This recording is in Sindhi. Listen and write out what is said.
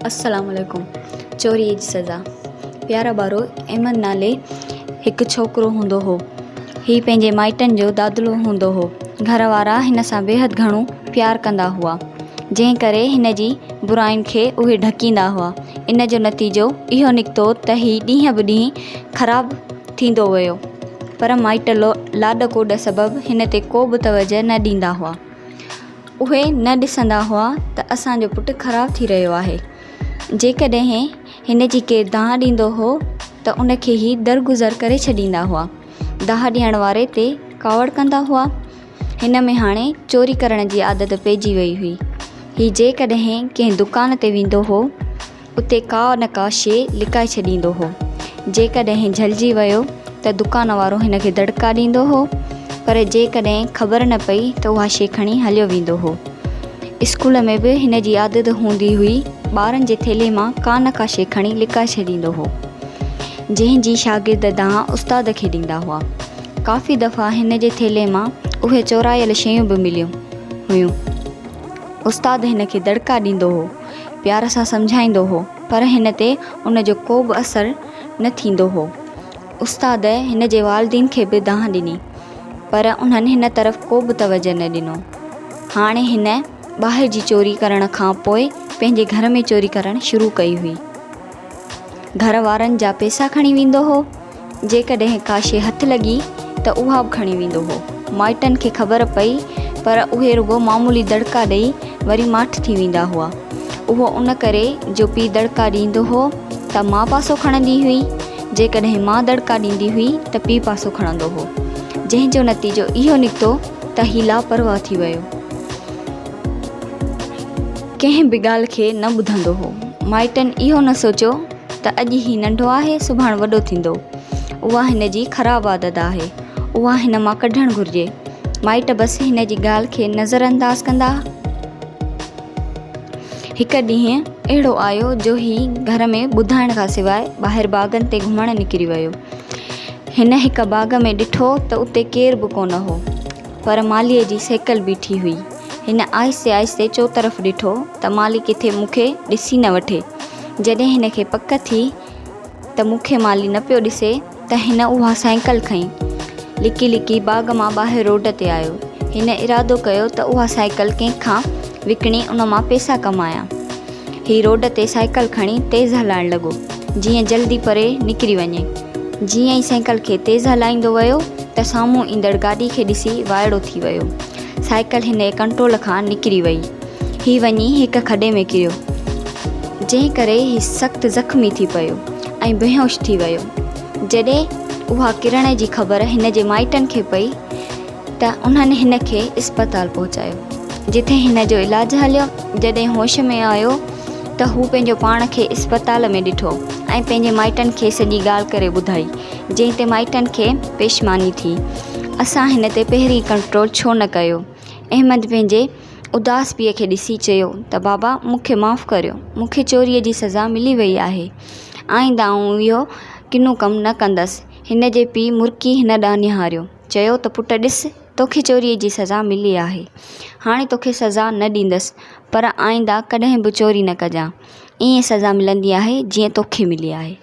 السلام عليڪم چوريء جي سزا پيارا ٻارو احمد نالي هڪ ڇوڪرو هوندو هو هي پنهنجي مائٽن جو دادلو هوندو هو گهر وارا هن سان بيحد گهڻو پيار ڪندا هئا جنهن ڪري هن جي براين کي اهي ڍڪيندا هئا ان جو نتيجو اهو نڪتو ته هي ڏينهن به ڏينهن خراب ٿيندو ويو پر مائٽ لاڏ ڪوڏ سبب هن تي ڪو به توجه نه ڏيندا هئا اهي نه ڏسندا هئا ته اسان جو پٽ خراب ٿي رهيو آهي. جيڪڏهن هن جي ڪير دانهن ڏيندو هو ته ان کي هي درگذر ڪري ڇڏيندا هئا. دانهن ڏيڻ واري تي ڪاوڙ ڪندا هئا. هن ۾ هاڻي چوري ڪرڻ جي عادت پئجي وئي هئي. هي جيڪڏهن ڪنهن دڪان تي ويندو هو اتي ڪا نه ڪا شيء لڪائي ڇڏيندو هو. جيڪڏهن جهلجي ويو ته دڪان وارو هن کي دڙڪا ڏيندو هو، پر جيڪڏهن خبر نه پئي ته اها شيء کڻي هليو ويندو هو. اسڪول ۾ به هن جي عادت هوندي هئي، ٻارن جي ٿيلهي مان ڪا نه ڪا شيء کڻي لڪائي ڇڏيندو هو، جنهن جي شاگرد دانهن استاد کي ڏيندا هئا. ڪافي دفعا هن جي ٿيلهي مان اهي چورايل شيون به مليون هيون. استاد هن کي دڙڪا ڏيندو هو، پيار سان سمجهائيندو هو، پر هن تي ان جو ڪو به اثر نه ٿيندو هو. استاد هن جي والدين کي به دانهن ڏني، پر انهن هن طرف ڪو به توجهه نه ڏنو. هاڻي هن ٻاهر جي چوري ڪرڻ کان پوء پنهنجي گهر ۾ چوري ڪرڻ شروع ڪئي هئي. گهر وارن جا پئسا کڻي ويندو هو. جيڪڏهن ڪا شيء هٿ لڳي ته اها به کڻي ويندو هو. مائٽن کي خبر پئي پر اهي رڳو معمولي دڙڪا ڏئي وري ماٺ ٿي ويندا هئا. اهو ان ڪري جو پيء دڙڪا ڏيندو هو ته ماء پاسو کڻندي هئي، جيڪڏهن ماء دڙڪا ڏيندي هئي ته پيء پاسو کڻندو هو. جنهن جو نتيجو اهو نڪتو ته هي لاپرواهه ٿي ويو. ڪنهن به ڳالهه کي نه ٻڌندو هو. مائٽن اهو نه سوچيو ته اڄ هي ننڍو آهي سڀاڻ وڏو ٿيندو. اها هن جي خراب عادت آهي. اها هن مان ڪڍڻ گهرجي. مائٽ بس هن جي ڳالهه کي نظر انداز ڪندا. هڪ ڏينهن اهڙو آيو جو هي گهر ۾ ٻڌائڻ کان سواء ٻاهر باغن تي گهمڻ نڪري ويو. هن هڪ باغ ۾ ڏٺو ته اتي ڪير به ڪونه هو. پر مالهيء جي سيڪل بيٺي هئي. هن آهستي آهستي چوطرف ڏٺو ته مالهي ڪٿي مون کي ڏسي نه وٺي. جڏهن هن کي پڪ ٿي ته مون کي مالهي نه پيو ڏسي ته هن اها سائيڪل کنئي. لڪي لڪي باغ مان ٻاهر روڊ تي آيو. هن ارادو ڪيو ته اها سائيڪل ڪنهن کان وڪڻي ان مان پئسا ڪمايان. هي روڊ تي سائيڪل کڻي تيز هلائڻ لڳو، جيئن جلدي پري نڪري وڃي. جيئن ئي سائيڪل کي تيز هلائيندو ويو ته سامهون ايندڙ گاڏي کي ڏسي وائڙو ٿي ويو. سائيڪل هن جي ڪنٽرول کان نڪري وئي. هي وڃي هڪ کڏي ۾ ڪريو، جنهن ڪري هي سخت زخمي ٿي پيو ۽ بيهوش ٿي ويو. جڏهن اها ڪرڻ جي خبر هن جي مائٽن کي پئي ته انهن هن کي اسپتال پهچايو، جتي هن جو علاج هليو. جڏهن هوش ۾ آيو ته هو پنهنجو پاڻ کي اسپتال ۾ ڏٺو ۽ پنهنجي مائٽن کي سڄي ڳالهه ڪري ٻڌائي، جنهن تي مائٽن کي پيشماني ٿي. اسان هن تي پهرين ڪنٽرول ڇو نه ڪيو؟ احمد پنهنجي اداس پيء کي ڏسي چيو ته بابا مون کي معاف ڪريو، مون کي چوريء جي سزا ملي وئي آهي. آئنده آئون اهو ڪنو ڪم نه ڪندس. هن جي پيء مرڪي هن ڏانهن نهاريو. چيو ته پٽ ڏس، توکي چوريء جي سزا ملي آهي. هاڻي توکي سزا نه ڏيندس، پر آئنده ڪڏهن به چوري نه ڪجان. ائين سزا ملندي آهي، جيئن توکي ملي آهي.